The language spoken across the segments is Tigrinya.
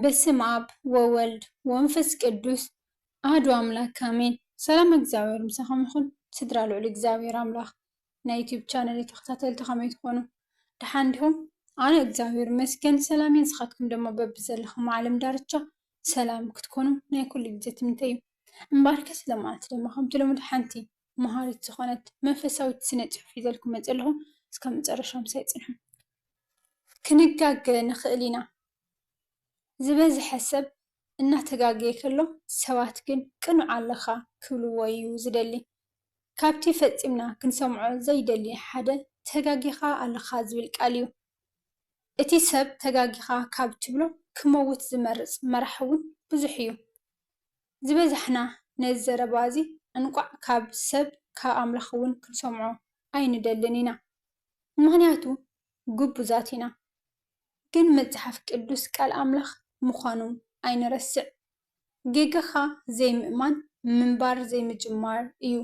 በስም ኣብ ወወልድ ወመንፈስ ቅዱስ ኣሐዱ ኣምላክ ኣሜን። ሰላም እግዚኣብሔር ምሳኹም ይኹን። ስድራ ልዑል እግዚኣብሔር ኣምላኽ ናይ ዩቲዩብ ቻነል ተኸታተልቲ ከመይ ትኾኑ? ደሓን ዲኹም? ኣነ እግዚኣብሔር ይመስገን ሰላም እየ። ንስኻትኩም ድማ በብዘለኹም ዓለም ዳርቻ ሰላም ክትኮኑ ናይ ኩሉ ግዜ ትምኒተይ እዩ። እምበኣርከስ ሎማዓንቲ ድማ ከምቲ ልሙድ ሓንቲ መሃሪት ዝኾነት መንፈሳዊት ስነ ጽሑፍ ሒዘልኩም መጽእ ኣለኹ። እስካብ መጨረሻ ምሳይ ጽንሑ። ክንጋገ ንኽእል ኢና። ዝበዝሐ ሰብ እናተጋገየ ከሎ ሰባት ግን ቅኑዕ ኣለኻ ክብልዎ እዩ ዝደሊ። ካብቲ ፈጺምና ክንሰምዖ ዘይደሊ ሓደ ተጋጊኻ ኣለኻ ዝብል ቃል እዩ። እቲ ሰብ ተጋጊኻ ካብ ትብሎ ክመውት ዝመርጽ መራሒ እውን ብዙሕ እዩ። ዝበዛሕና ነዚ ዘረባ እዚ እንቋዕ ካብ ሰብ ካብ ኣምላኽ እውን ክንሰምዖ ኣይንደልን ኢና። ምኽንያቱ ግቡዛት ኢና። ግን መጽሓፍ ቅዱስ ቃል ኣምላኽ ምዃኑ ኣይንረስዕ። ጌጋኻ ዘይምእማን ምንባር ዘይምጅማር እዩ።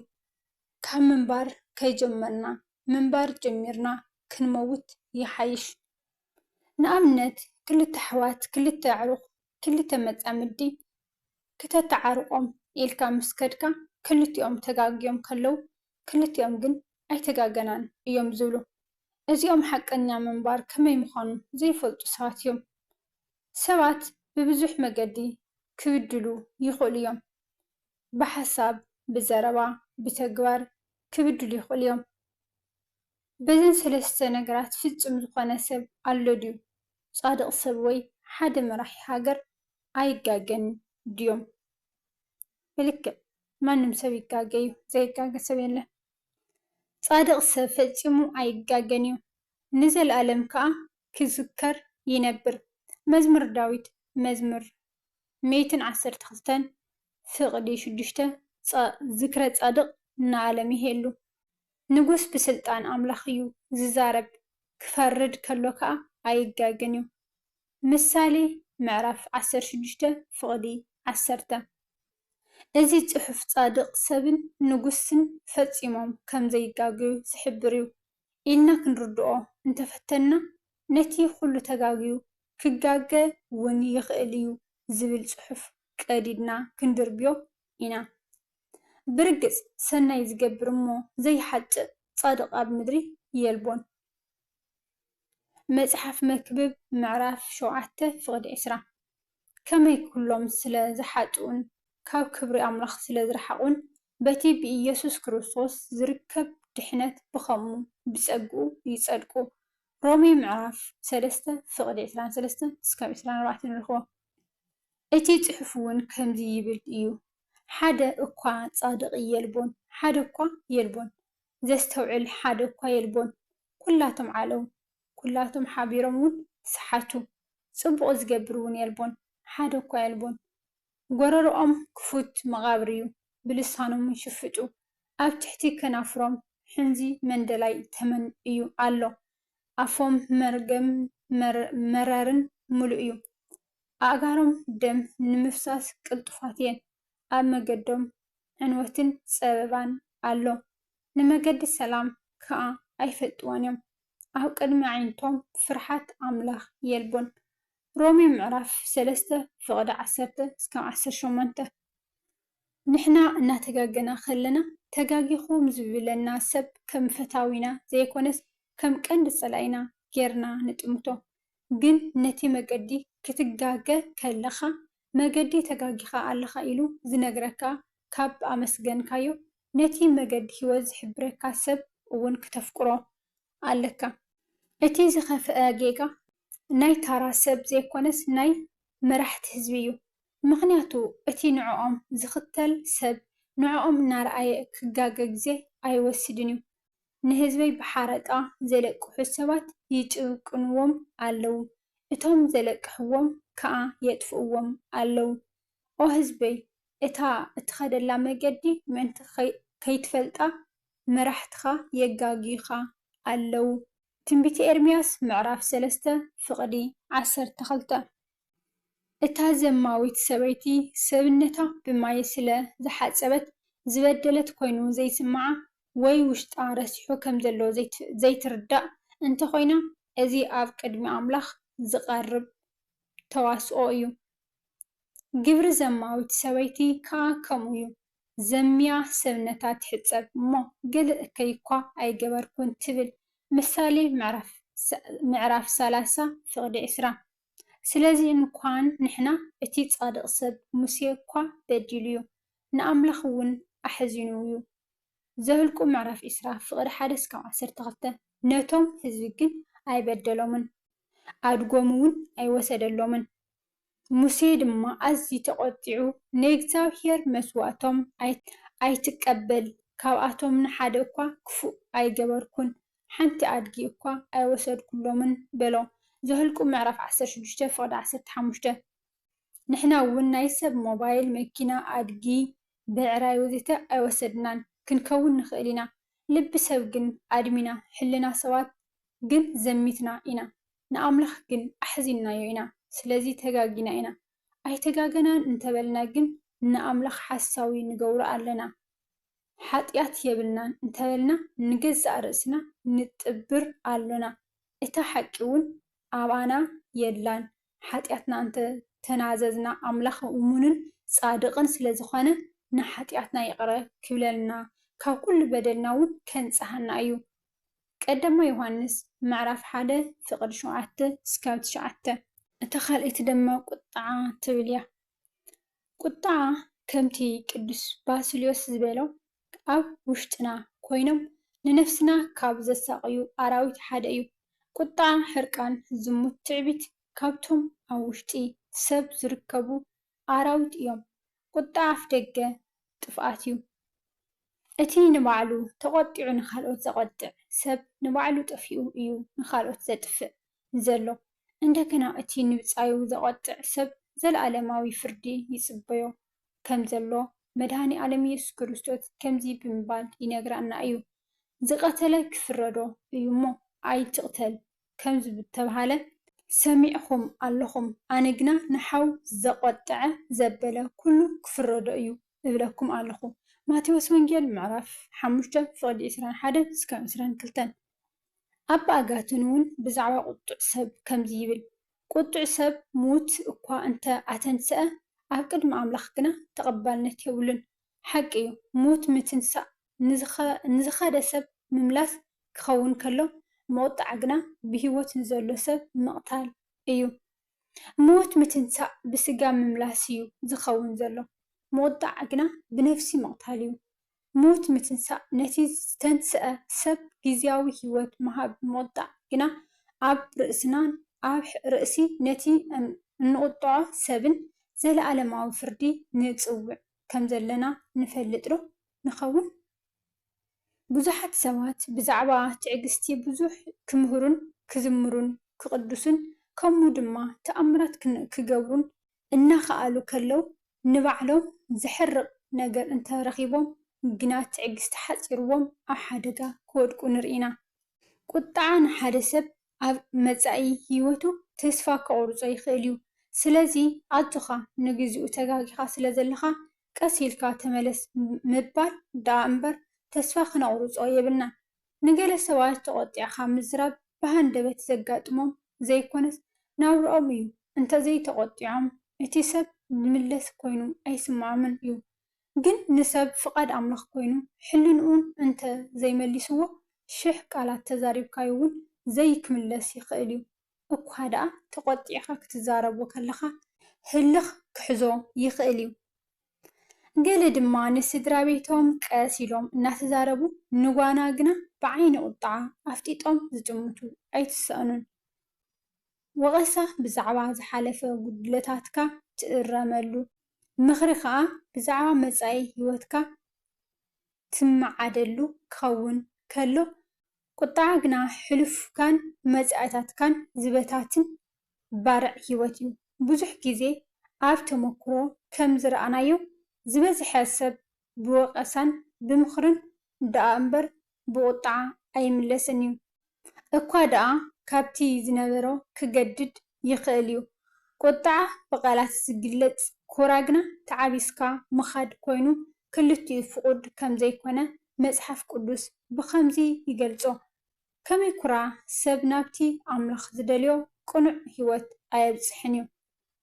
ካብ ምንባር ከይጀመርና ምንባር ጀሚርና ክንመውት ይሓይሽ። ንኣብነት ክልተ ኣሕዋት፣ ክልተ ኣዕሩኽ፣ ክልተ መጻምዲ ክተተዓርቖም ኢልካ ምስ ከድካ ክልቲኦም ተጋግዮም ከለዉ ክልቲኦም ግን ኣይተጋገናን እዮም ዝብሉ። እዚኦም ሓቀኛ ምንባር ከመይ ምዃኑ ዘይፈልጡ ሰባት እዮም። ሰባት ብብዙሕ መገዲ ክብድሉ ይኽእሉ እዮም። ብሓሳብ፣ ብዘረባ፣ ብተግባር ክብድሉ ይኽእሉ እዮም። በዘን ሰለስተ ነገራት ፍጹም ዝኾነ ሰብ ኣሎ ድዩ? ጻድቕ ሰብ ወይ ሓደ መራሒ ሃገር ኣይጋገን ድዮም? ብልክዕ ማንም ሰብ ይጋገ እዩ፣ ዘይጋገ ሰብ የለን። ጻድቕ ሰብ ፈጺሙ ኣይጋገን እዩ፣ ንዘለኣለም ከኣ ክዝከር ይነብር። መዝሙር ዳዊት መዝሙር ሚእትን ዓሰርተ ክልተን ፍቕዲ ሽዱሽተ፣ ጻ-፣ ዝክረ ጻድቕ ንኣለም ይሄሉ። ንጉስ ብስልጣን ኣምላኽ እዩ ዝዛረብ፣ ክፈርድ ከሎ ከኣ ኣይጋገን እዩ። ምሳሌ ምዕራፍ ዓሰርተ ሽዱሽተ ፍቕዲ ዓሰርተ። እዚ ጽሑፍ ጻድቕ ሰብን ንጉስን ፈጺሞም ከም ዘይጋገዩ ዝሕብር እዩ ኢልና ክንርድኦ እንተፈተንና፣ ነቲ ኩሉ ተጋግዩ ክጋገ እውን ይኽእል እዩ ዝብል ጽሑፍ ቀዲድና ክንድርብዮ ኢና። ብርግጽ ሰናይ ዝገብር እሞ ዘይሓጥእ ጻድቕ ኣብ ምድሪ የልቦን። መጽሓፍ መክብብ ምዕራፍ ሸውዓተ ፍቕዲ ዕስራ። ከመይ ኩሎም ስለ ዝሓጥኡን ካብ ክብሪ ኣምላኽ ስለ ዝረሓቑን በቲ ብኢየሱስ ክርስቶስ ዝርከብ ድሕነት ብኸምኡ ብጸግኡ ይጸድቁ። ሮሜ ምዕራፍ ሰለስተ ፍቕዲ ዕስራን ሰለስተን እስካብ ዕስራን ኣርባዕተን ንረኽቦ። እቲ ጽሑፍ እውን ከምዚ ይብል እዩ፣ ሓደ እኳ ጻድቕ የልቦን፣ ሓደ እኳ የልቦን፣ ዘስተውዕል ሓደ እኳ የልቦን፣ ኩላቶም ዓለዉ፣ ኩላቶም ሓቢሮም እውን ሰሓቱ፣ ጽቡቕ ዝገብር እውን የልቦን፣ ሓደ እኳ የልቦን። ጎረሮኦም ክፉት መቓብር እዩ፣ ብልሳኖም እውን ሽፍጡ፣ ኣብ ትሕቲ ከናፍሮም ሕንዚ መንደላይ ተመን እዩ ኣሎ። ኣፎም መርገም መር-፣ መረርን ምሉእ እዩ። ኣእጋሮም ደም ንምፍሳስ ቅልጡፋት እየን። ኣብ መገዶም ዕንወትን ጸበባን ኣሎ። ንመገዲ ሰላም ከኣ ኣይፈልጥዋን እዮም። ኣብ ቅድሚ ኣዒንቶም ፍርሓት ኣምላኽ የልቦን። ሮሜ ምዕራፍ ሰለስተ ፍቕዲ ዓሰርተ እስካብ ዓሰርተ ሸሞንተ። ንሕና እናተጋገና ከለና፣ ተጋጊኹ ዝብለና ሰብ ከም ፈታዊና ዘይኮነስ ከም ቀንዲ ጸላኢና ጌርና ንጥምቶ። ግን ነቲ መገዲ ክትጋገ ከለኻ፣ መገዲ ተጋጊኻ ኣለኻ ኢሉ ዝነግረካ ካብ ኣመስገንካዮ፣ ነቲ መገዲ ህይወት ዝሕብረካ ሰብ እውን ክተፍቅሮ ኣለካ። እቲ ዝኸፍአ ጌጋ ናይ ታራ ሰብ ዘይኮነስ ናይ መራሕቲ ህዝቢ እዩ። ምኽንያቱ እቲ ንዕኦም ዝኽተል ሰብ ንዕኦም እናረኣየ ክጋገ ግዜ ኣይወስድን እዩ። ንህዝበይ ብሓረጣ ዘለቅሑ ሰባት ይጭቁንዎም ኣለዉ፣ እቶም ዘለቅሕዎም ከኣ የጥፍእዎም ኣለዉ። ኦ ህዝበይ፣ እታ እትኸደላ መገዲ ምእንቲ ከይ-፣ ከይትፈልጣ መራሕትኻ የጋግዩኻ ኣለዉ። ትንቢተ ኤርምያስ ምዕራፍ ሰለስተ ፍቕዲ ዓሰርተ ክልተ። እታ ዘማዊት ሰበይቲ ሰብነታ ብማይ ስለ ዝሓጸበት ዝበደለት ኮይኑ ዘይስምዓ ወይ ውሽጣ ረሲሑ ከም ዘሎ ዘይት-፣ ዘይትርዳእ እንተኾይና፣ እዚ ኣብ ቅድሚ ኣምላኽ ዝቐርብ ተዋስኦ እዩ። ግብሪ ዘማዊት ሰበይቲ ከኣ ከምኡ እዩ። ዘምያ ሰብነታ ትሕጸብ እሞ፣ ገለ እከይ እኳ ኣይገበርኩን ትብል። ምሳሌ ምዕራፍ ሰ-፣ ምዕራፍ ሰላሳ ፍቕዲ ዕስራ። ስለዚ እንኳን ንሕና፣ እቲ ጻድቕ ሰብ ሙሴ እኳ በዲሉ እዩ፣ ንኣምላኽ እውን ኣሕዚኑ እዩ። ዘኍልቁ ምዕራፍ ዕስራ ፍቕዲ ሓደ እስካብ ዓሰርተ ክልተ። ነቶም ህዝቢ ግን ኣይበደሎምን፣ ኣድጎም እውን ኣይወሰደሎምን። ሙሴ ድማ ኣዝዩ ተቖጢዑ፣ ንእግዚኣብሔር መስዋእቶም ኣይ-፣ ኣይትቀበል፣ ካብኣቶም ንሓደ እኳ ክፉእ ኣይገበርኩን፣ ሓንቲ ኣድጊ እኳ ኣይወሰድኩሎምን በሎ። ዘኍልቁ ምዕራፍ ዓሰርተ ሽዱሽተ ፍቕዲ ዓሰርተ ሓሙሽተ። ንሕና እውን ናይ ሰብ ሞባይል፣ መኪና፣ ኣድጊ፣ ብዕራይ ወዘተ ኣይወሰድናን ክንከውን ንኽእል ኢና። ልቢ ሰብ ግን ኣድሚና፣ ሕልና ሰባት ግን ዘሚትና ኢና፣ ንኣምላኽ ግን ኣሕዚንናዮ ኢና። ስለዚ ተጋጊና ኢና። ኣይተጋገናን እንተበልና ግን ንኣምላኽ ሓሳዊ ንገብሮ ኣለና። ሓጢኣት የብልናን እንተበልና ንገዛእ ርእስና ንጥብር ኣሎና። እታ ሓቂ እውን ኣባና የላን። ሓጢኣትና እንተ ተናዘዝና ኣምላኽ እሙንን ጻድቕን ስለ ዝኾነ ንሓጢኣትና ይቕረ ክብለልና ካብ ኩሉ በደልና እውን ከንጽሃና እዩ። ቀዳማይ ዮሃንስ ምዕራፍ ሓደ ፍቕዲ ሸውዓተ እስካብ ትሽዓተ። እታ ካልኣይቲ ድማ ቁጥዓ ትብል እያ። ቁጥዓ ከምቲ ቅዱስ ባስልዮስ ዝበሎ ኣብ ውሽጥና ኮይኖም ንነፍስና ካብ ዘሳቕዩ ኣራዊት ሓደ እዩ። ቁጥዓ፣ ሕርቃን፣ ዝሙት፣ ትዕቢት ካብቶም ኣብ ውሽጢ ሰብ ዝርከቡ ኣራዊት እዮም። ቁጥዓ ኣፍደገ ጥፍኣት እዩ። እቲ ንባዕሉ ተቖጢዑ ንኻልኦት ዘቖጥዕ ሰብ ንባዕሉ ጠፊኡ እዩ ንኻልኦት ዘጥፍእ ዘሎ። እንደገና እቲ ንብጻዩ ዘቖጥዕ ሰብ ዘለኣለማዊ ፍርዲ ይጽበዮ ከም ዘሎ መድሃኔ ዓለም ኢየሱስ ክርስቶስ ከምዚ ብምባል ይነግረና እዩ። ዝቐተለ ክፍረዶ እዩ እሞ ኣይትቕተል ከም ዝተብሃለ ሰሚዕኹም ኣለኹም፣ ኣነ ግና ንሓው ዘቖጥዐ ዘበለ ኩሉ ክፍረዶ እዩ እብለኩም ኣለኹ። ማቴዎስ ወንጌል ምዕራፍ ሓሙሽተ ፍቕዲ ዕስራን ሓደን እስካብ ዕስራን ክልተን። ኣባ ኣጋቶን እውን ብዛዕባ ቁጡዕ ሰብ ከምዚ ይብል፣ ቁጡዕ ሰብ ምዉት እኳ እንተ ኣተንስአ፣ ኣብ ቅድሚ ኣምላኽ ግና ተቐባልነት የብሉን። ሓቂ እዩ፣ ምዉት ምትንሳእ ንዝኸ-፣ ንዝኸደ ሰብ ምምላስ ክኸውን ከሎ፣ ምቑጣዕ ግና ብህይወት ንዘሎ ሰብ ምቕታል እዩ። ምዉት ምትንሳእ ብስጋ ምምላስ እዩ ዝኸውን ዘሎ፣ ምቑጣዕ ግና ብነፍሲ ምቕታል እዩ። ምዉት ምትንሳእ ነቲ ዝተንስአ ሰብ ግዝያዊ ህይወት ምሃብ፣ ምቑጣዕ ግና ኣብ ርእስናን ኣብ ርእሲ ነቲ እን-፣ እንቑጥዖ ሰብን ዘለኣለማዊ ፍርዲ ንጽውዕ ከም ዘለና ንፈልጥ ዶ ንኸውን? ብዙሓት ሰባት ብዛዕባ ትዕግስቲ ብዙሕ ክምህሩን ክዝምሩን ክቕድሱን ከምኡ ድማ ተኣምራት ክን-፣ ክገብሩን እናኸኣሉ ከለዉ፣ ንባዕሎም ዘሕርቕ ነገር እንተ ረኺቦም ግና ትዕግስቲ ሓጺርዎም ኣብ ሓደጋ ክወድቁ ንርኢ ኢና። ቁጥዓ ንሓደ ሰብ ኣብ መጻኢ ህይወቱ ተስፋ ከቑርጾ ይኽእል እዩ። ስለዚ ኣጆኻ፣ ንግዚኡ ተጋጊኻ ስለ ዘለኻ ቀስ ኢልካ ተመለስ ምባል ደኣ እምበር ተስፋ ክነቑርጾ የብልናን። ንገለ ሰባት ተቖጢዕካ ምዝራብ ብሃንደበት ዘጋጥሞም ዘይኮነስ ናብርኦም እዩ። እንተዘይተቖጢዖም እቲ ሰብ ዝምለስ ኮይኑ ኣይስምዖምን እዩ። ግን ንሰብ ፍቓድ ኣምላኽ ኮይኑ ሕልንኡ እንተ ዘይመሊስዎ ሽሕ ቃላት ተዛሪብካዮ እውን ዘይክምለስ ይኽእል እዩ። እኳ ደኣ ተቖጢዕካ ክትዛረቦ ከለኻ ህልኽ ክሕዞ ይኽእል እዩ። ገለ ድማ ንስድራ ቤቶም ቀስ ኢሎም እናተዛረቡ ንጓና ግና ብዓይኒ ቁጥዓ ኣፍጢጦም ዝጥምቱ ኣይትሰእኑን። ወቐሳ ብዛዕባ ዝሓለፈ ጉድለታትካ ትእረመሉ፣ ምኽሪ ኸኣ ብዛዕባ መጻኢ ህይወትካ ትመዓደሉ ክኸውን ከሎ፣ ቁጥዓ ግና ሕሉፍካን መጻኢታትካን ዝበታትን ባርዕ ህይወት እዩ። ብዙሕ ግዜ ኣብ ተመክሮ ከም ዝረኣናዮ፣ ዝበዝሐ ሰብ ብወቐሳን ብምኽርን ደኣ እምበር ብቁጥዓ ኣይምለስን እዩ። እኳ ደኣ ካብቲ ዝነበሮ ክገድድ ይኽእል እዩ። ቁጥዓ ብቓላት ዝግለጽ፣ ኮራ ግና ተዓቢስካ ምኻድ ኮይኑ፣ ክልቲኡ ፍቑድ ከም ዘይኮነ መጽሓፍ ቅዱስ ብኸምዚ ይገልጾ፣ ከመይ ኩራ ሰብ ናብቲ ኣምላኽ ዝደልዮ ቅኑዕ ህይወት ኣየብጽሕን እዩ።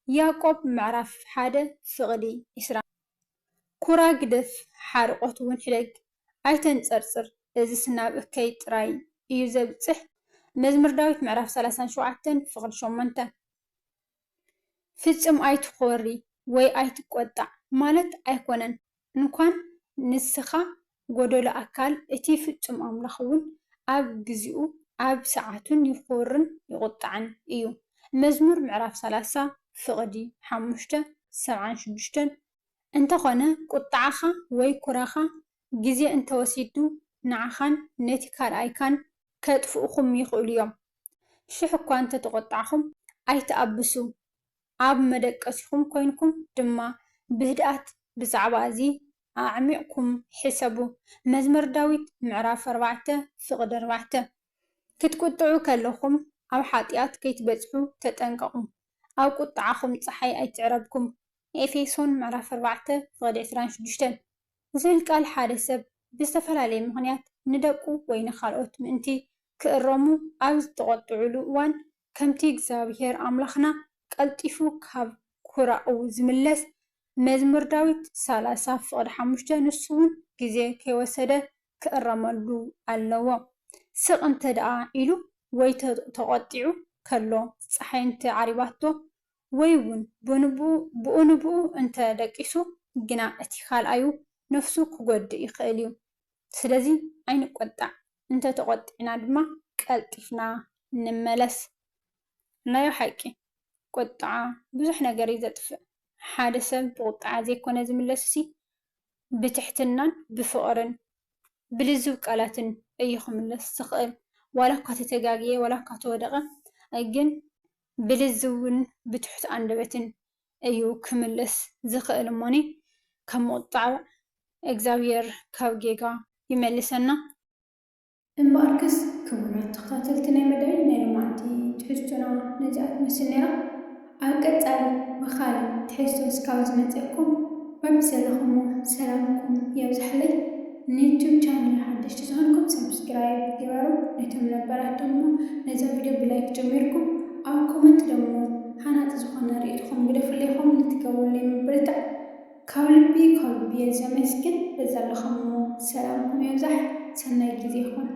ያዕቆብ ምዕራፍ ሓደ ፍቕዲ ዕስራ። ኩራ ግደፍ፣ ሓርቖት እውን ሕደግ፣ ኣይተንጸርጽር፣ እዝስ ናብ እከይ ጥራይ እዩ ዘብጽሕ። መዝሙር ዳዊት ምዕራፍ ሰላሳን ሸውዓተን ፍቕዲ ሸሞንተ። ፍጽም ኣይትኾሪ ወይ ኣይትቆጣዕ ማለት ኣይኮነን። እንኳን ንስኻ ጎደሎ ኣካል፣ እቲ ፍጹም ኣምላኽ እውን ኣብ ግዚኡ ኣብ ሰዓቱን ይኾርን ይቑጣዕን እዩ። መዝሙር ምዕራፍ ሰላሳ ፍቕዲ ሓሙሽተ ሰብዓን ሽዱሽተን። እንተኾነ ቁጥዓኻ ወይ ኩራኻ ግዜ እንተወሲዱ ንዓኻን ነቲ ካልኣይካን ከጥፍኡኹም ይኽእሉ እዮም። ሽሕ እኳ እንተተቖጣዕኹም ኣይትኣብሱ። ኣብ መደቀሲኹም ኮይንኩም ድማ ብህድኣት ብዛዕባ እዚ ኣዕሚቕኩም ሕሰቡ። መዝሙር ዳዊት ምዕራፍ ኣርባዕተ ፍቕዲ ኣርባዕተ። ክትቁጥዑ ከለኹም ኣብ ሓጢኣት ከይትበጽሑ ተጠንቀቑ። ኣብ ቁጥዓኹም ጸሓይ ኣይትዕረብኩም። ኤፌሶን ምዕራፍ ኣርባዕተ ፍቕዲ ዕስራን ሽዱሽተን። ዝብል ቃል ሓደ ሰብ ብዝተፈላለየ ምኽንያት ንደቁ ወይ ንኻልኦት ምእንቲ ክእረሙ ኣብ ዝተቖጥዑሉ እዋን፣ ከምቲ እግዚኣብሔር ኣምላኽና ቀልጢፉ ካብ ኩራኡ ዝምለስ፣ መዝሙር ዳዊት ሰላሳ ፍቕዲ ሓሙሽተ፣ ንሱ እውን ግዜ ከይወሰደ ክእረመሉ ኣለዎ። ስቕ እንተ ደኣ ኢሉ ወይ ተ-፣ ተቖጢዑ ከሎ፣ ጸሓይ እንተ ዓሪባቶ፣ ወይ እውን ብንብኡ-፣ ብኡ ንብኡ እንተ ደቂሱ ግና፣ እቲ ካልኣዩ ነፍሱ ክጎድእ ይኽእል እዩ። ስለዚ ኣይንቆጣዕ፣ እንተ ተቖጢዕና ድማ ቀልጢፍና ንመለስ። ናዮ ሓቂ፣ ቁጥዓ ብዙሕ ነገር እዩ ዘጥፍእ። ሓደ ሰብ ብቁጥዓ ዘይኮነ ዝምለስሲ፣ ብትሕትናን ብፍቕርን ብልዝብ ቃላትን እዩ ክምለስ ዝኽእል። ዋላ እኳ ተተጋግየ፣ ዋላ እኳ ተወደቐ፣ ግን ብልዝብን ብትሑት ኣንደበትን እዩ ክምለስ ዝኽእል እሞኒ፣ ካብ ምቁጣዕ እግዚኣብሔር ካብ ጌጋ ይመልሰና። እምበኣርከስ ክቡራት ተኸታተልቲ ናይ መደበይ፣ ናይ ሎማዓንቲ ትሕዝቶና ነዚኣ ትመስል ነይራ። ኣብ ቀጻሊ ብኻልእ ትሕዝቶ እስካብ ዝመጸኩም፣ በብዘለኹሞ ሰላምኩም የብዝሓለይ። ንዩቱብ ቻነል ሓደሽቲ ዝኾንኩም ሰብስክራይብ ግበሩ። ነቶም ነባራት ደሞ ነዛ ቪድዮ ብላይክ ጀሚርኩም፣ ኣብ ኮመንት ደሞ ሃናጺ ዝኾነ ርእይቶኹም ግደፉለይ፣ ኮመንት ትገብሩለይ ምብርታዕ ካብ ልቢ፣ ካብ ልቢ እየ ዘመስግን። በዛ ዘለኹሞ ሰላምኩም የብዛሕ። ሰናይ ግዜ ይኹን።